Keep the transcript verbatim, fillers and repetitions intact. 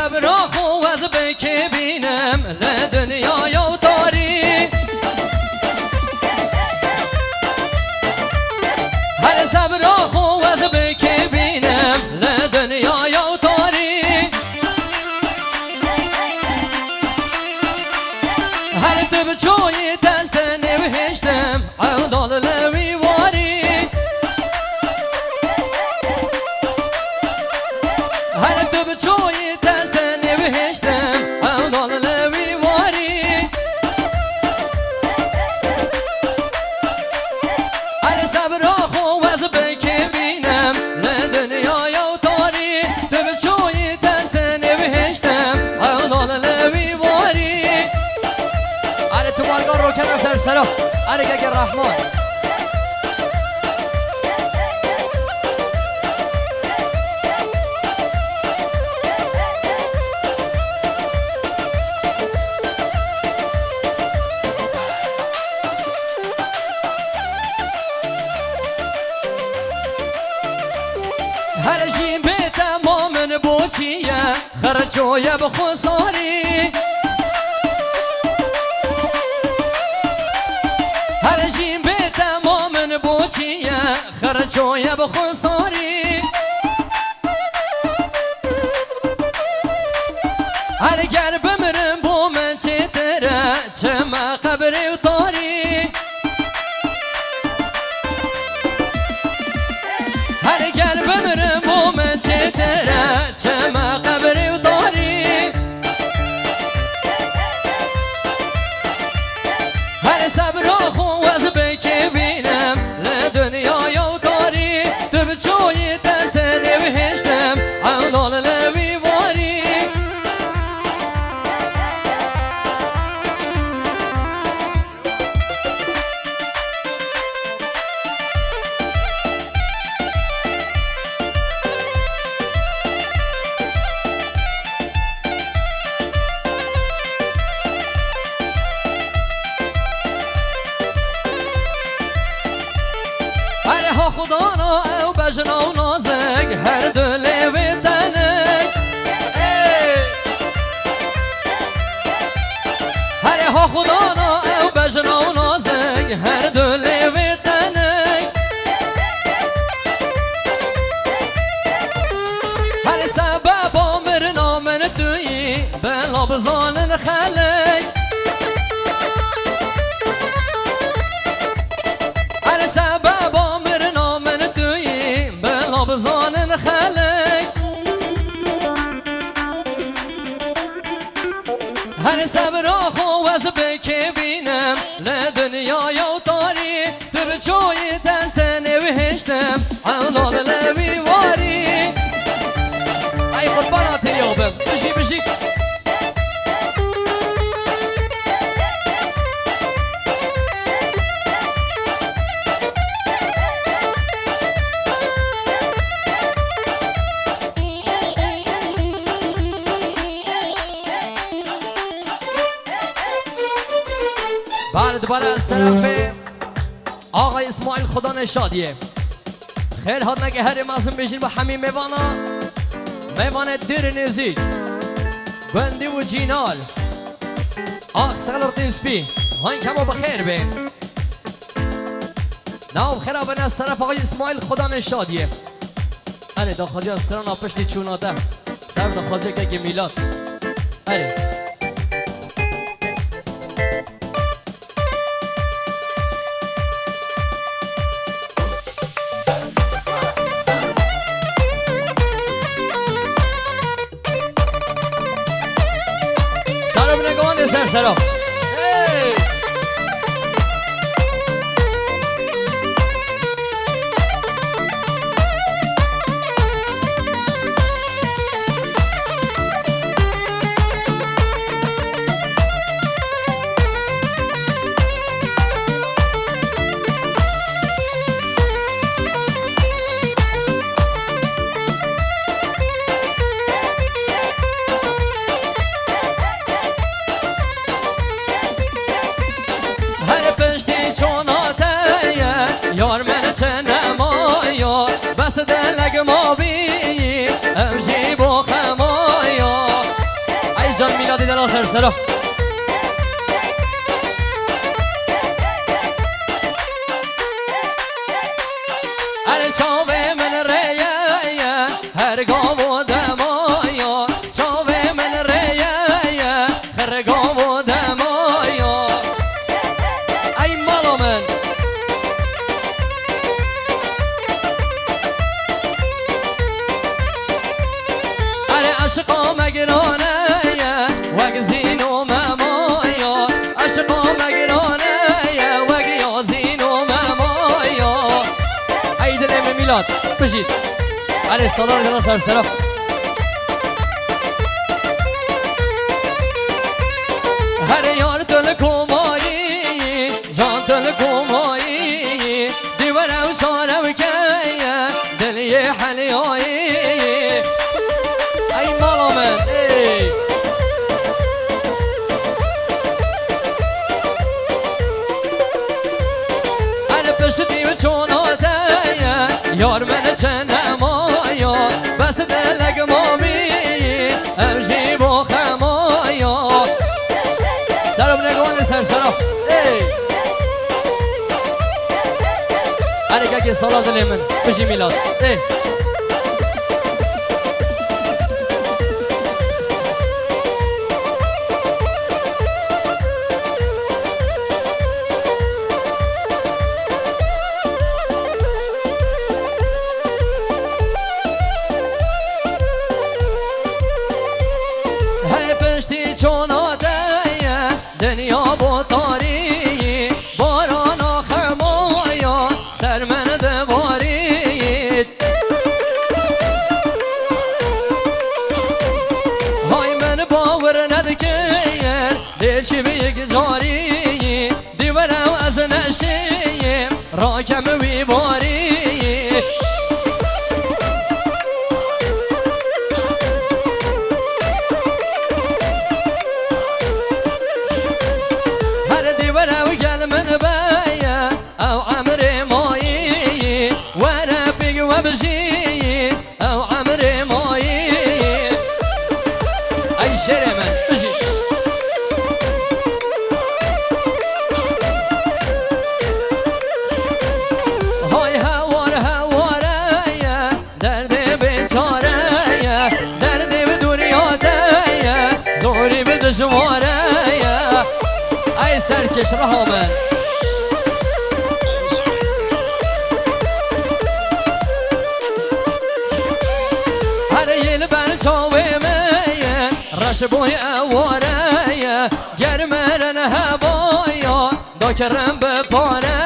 Sebra xwe ez bi kê bînim li dinyaya tarî. Her sebra xwe ez bi kê bînim li dinyaya tarî. Her tu bi çoyî teste nêvihiştim. Ewdal li wî warî. Her tu bi çoyî teste nêvihiştim. Ewdal li wî warî. Her sebra xwe ez bi kê bînim li dinyaya tarî. Tu bi çoyî teste nêvihiştim. Ewdal li wî warî. Erê tu warga rokene ser sera. Erê gege Rehman. Her jî bê temam min boçî ye. Xerçoye bi xwe sarî. Her jî bê temam min boçî ye. Xerçoye bi xwe sarî. Her ger bimirim bo min çêtir e, çima qebrê û tarî. Her ger bimirim bo min çêtir e, çima qebrê û tarî. Her sebra xwe ez bi kê bînim li dinyaya tarî. Tu bi çoyî teste nêvihiştim, ewdal li wî warî. Her ha xudana ew bejna û nazik, her du lê wê tenik. Ey! Her ha xudana ew bejna û nazik, her du lê wê tenik. Her sebeba mirina min tu yî, bela bizanin xelk. Her sebeba mirina min tu yî, bela bizanin xelk. Her sebra xwe ez bi kê bînim li dinyaya tarî. Tu bi çoyî destê nêvihiştim, ewlad li wî warî. Ey qurbana te ya bim, bijî, bijî. Bar dibare ez terefê Axa Îsmaîl Xudanê Şadiyê. Xêr hatine ke herê mezin bêjin bi hemî mêvana. Mêvanê dêrê nêzîk. Gundî û Cînar. Ax Sexlirtîn Spî. Hankemo bi xêr bên. Nav xêra bine seref Axa Îsmaîl Xudanê Şadiyê. Erê, daxwaziya strana piştî çûna te. Ser daxwaziyeke ke mîlat. Erê. Sero bine govan de ser sero. Hey! Her piştî çona te ye, yar min çi nemayo, bes dilek ma bî, ev jî bo xemayo. Ser sera. Erê çavê min rê ye, ye, her gav û dema ya. Çavê min rê ye, ye, her gav û dema ya. Ey mala min. Erê eşqa me girane ye, wek zîn û mema ya. Eşqa me girane ye, wek ya zîn û mema ya. Ey dilê min Mîlad, bijî. Erê salar dina ser sera. Her yar tu li komayî, can tu li komayî. Dîwere û çare û keye, diliyê heliyayî. Ey mala min, ey. Her piştî û çona te ye, yar min çi nemaye. Bes dilek mamî, ev jî bo xemaye. Sera min e, giwanê ser sera. Ey! Erê kekê sala dilê min. Bijî Mîlad. Ê. Hey piştî çona te ye, dinya bo tarî. Barana xemaya ser min dibarît. Hay min bawer nedikir, dê çi bi yek carî, dîwere ez neşiyim, rakem wî barî. Her dîwere ew gel min beye, ew emrê mayî, were pêk we bijî, ew emrê mayî. Ey şêrê min, bijî. Hay hewar heware ye, derdê bêçare ye, derdê bi dûriya te ye, zorî bi dijware ye. Ey serkêş reha min. Her yê li ber çavê min ye, reş boy eware ye, germeren hebaya. Dakirim bi pare